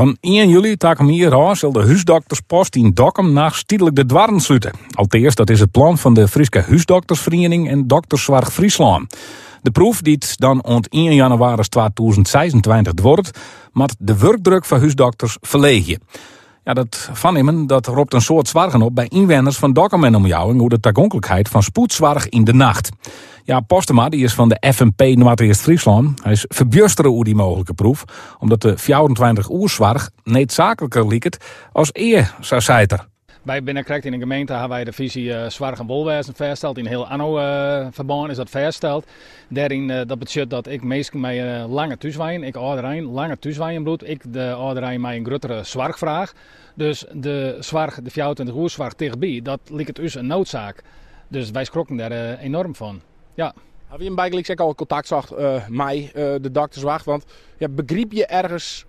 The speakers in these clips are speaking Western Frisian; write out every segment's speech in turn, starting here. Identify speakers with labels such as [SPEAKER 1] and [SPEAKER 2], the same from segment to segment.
[SPEAKER 1] Fan ien july takom jier ôf sil de húsdokterspost yn Dokkum nachts tydlik de doarren slute. Alteast, dat is it plan fan de Fryske Húsdoktersferiening en Dokterssoarch Fryslân. De proef, dy't dan oant ien jannewaris 2026 duorret, moat de wurkdruk foar húsdokters ferleegje. Ja, dat foarnimmen dat ropt in soad soargen op by ynwenners fan Dokkum en omjouwing oer de tagonklikheid fan spoedsoarch yn de nacht. Jaap Postema dy is fan de FNP Noardeast-Fryslân. Hy is ferbjustere oer dy mooglike proef, omdat de 24 oersoarch needsaakliker liket as ea, sa seit er.
[SPEAKER 2] Wy binne krekt yn de gemeente ha wy de fisy soarch en wolwêzen fêststeld. Yn hiel ANNO-ferbân is dat fêststeld. Dêryn dat betsjut dat ek minsken mei lange thúswenjen, ek âlderein lange thúswenjen bliuwt, ek de âlderein mei in gruttere soarchfraach. Dus de soarch, de 24 oer soarch tichtby, dat liket ús in noodsaak. Dus wy skrokken dêr enorm fan. Ja.
[SPEAKER 3] Hawwe jim bygelyks ek al kontakt socht mei de dokterswacht? Want ja, begripe je ergens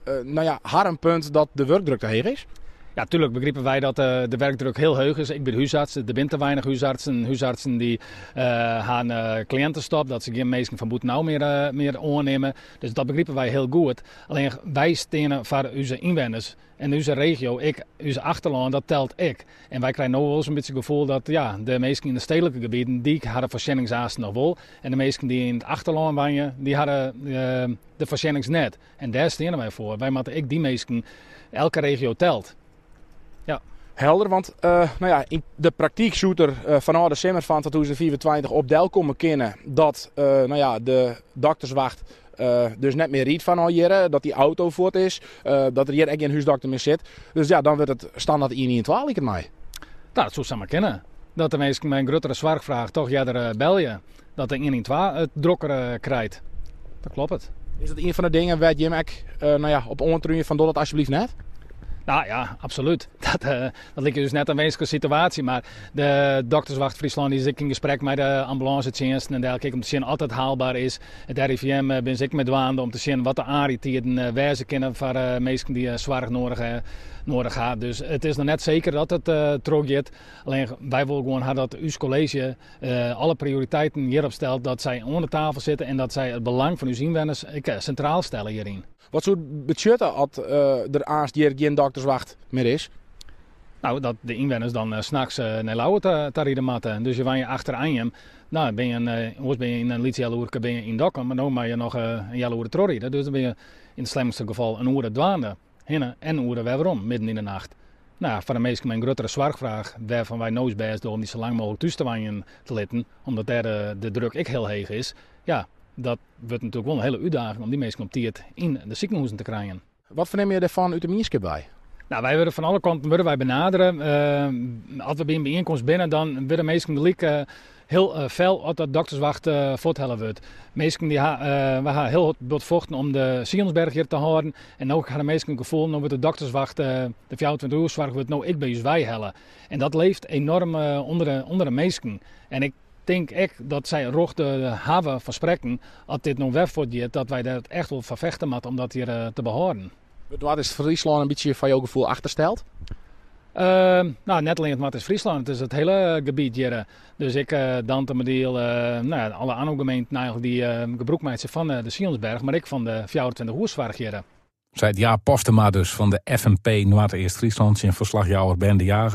[SPEAKER 3] nou ja, harren punt dat de wurkdruk te heech is?
[SPEAKER 2] Ja, tuurlijk begripe wy dat de werkdruk hiel heech is. Ek by de húsarts. Der binne te weinich húsartsen. Húsartsen dy ha in kliïntestop, dat se gjin minsken fan bûtenôf mear oannimme. Dus dat begripe wy hiel goed. Allinnich wy steane foar ús ynwenners en ús regio, ek ús achterlân, dat telt ek. En wy krije no wolris in bytsje it gefoel dat ja, de minsken yn de stedlike gebieten, dy ha de foarsjennings aanst noch wol. En de minsken dy't yn it achterlân wenje, dy ha de foarsjennings net. En dêr steane wy foar. Wy moatte ek dy minsken, elke regio telt. Ja.
[SPEAKER 3] Helder, want nou ja, yn de praktyk soe der fanôf de simmer fan 2025 op delkomme kinne dat nou ja, de dokterswacht dus net mear rydt fanôf hjir, dat dy auto fuort is, dat der hjir ek gjin húsdokter mear sit. Dus ja, dan wurdt it standert 112 liket my.
[SPEAKER 2] Nou, dat soe samar kinne. Dat de minsken mei in gruttere soarchfraach toch earder belje. Dat de 112 it drokker krijt. Dat kloppet.
[SPEAKER 3] Is dat ien fan de dingen wêr't jim ek nou ja, op oantrúnje fan doch dat alsjeblieft net?
[SPEAKER 2] Nou ja, absolút. Dat, dat liket ús net in winsklike situaasje, mar de Dokterswacht Fryslân is ek yn gesprek mei de ambulânsetsjinsten en dergelike om te sjen oft it haalbaar is. It RIVM binne se ek mei dwaande om te sjen wat de aanrydtiden wêze kinne foar minsken dy't soarch noadich ha. Dus it is noch net seker dat it trochgiet. Allinnich wy wolle gewoan ha dat ús kolleezje alle prioriteiten hjirop stelt, dat sy oan de tafel sitte en dat sy it belang fan ús ynwenners ek sintraal stelle hjiryn.
[SPEAKER 3] Wat soe it betsjutte as der aanst hjir gjin dokterswacht mear is?
[SPEAKER 2] Nou, dat de ynwenners dan nachts nei Ljouwert ta ride moatte. Dus je wenje achter Anjum. Nou, bin je in, oars bin je yn in lyts healoerke bin je yn Dokkum, mar no moatte je noch in healoere trochride. Dus dan bin je yn it slimste gefal in oere dwaande. Hinne en oere wer werom, midden yn de nacht. Nou, foar de minsken mei in gruttere soarchfraach, wêrfan wy no ús bêst dogge om dy sa lang mooglik thús te wenjen te litten, omdat dêr de druk ek hiel heech is, ja, dat wurdt natuerlik wol in hiele útdaging om dy minsken op tiid yn de sikehûzen te krijen.
[SPEAKER 3] Wat fernimme je dêrfan út de mienskip wei?
[SPEAKER 2] Nou, wy wurde fan alle kanten wurde wy benadere. As we by in byienkomst binne, dan wurde minsken gelyk hiel fel as dat dokterswacht fuorthelle wurdt. Minsken dy ha, wy ha hiel bot fochten om de Sionsberg hjir te hâlden. En no ha de minsken it gefoel, no wurdt de dokterswacht, de 24 oer soarch wurdt no ek by ús weihelle. En dat leeft enorm ûnder de minsken. En ik tink ek dat sy rjocht hawwe fan sprekken, as dit no wer fuortgiet, dat wy dêr echt wol foar fechte moatte om dat hjir te behâlden.
[SPEAKER 3] Wurdt Noardeast-Fryslân in bytsje foar jo gefoel achtersteld?
[SPEAKER 2] Nou, net allinnich Noardeast-Fryslân, it is it hiele gebiet hjir. Dus ek Dantumadiel, nou ja, alle andere gemeenten eigentlik dy't gebrûk meitsje fan de Sionsberg, mar ek fan de 24 oersoarch hjir.
[SPEAKER 1] Seit Jaap Postema dus fan de FNP Noardeast-Fryslân tsjin ferslachjouwer Ben de Jager.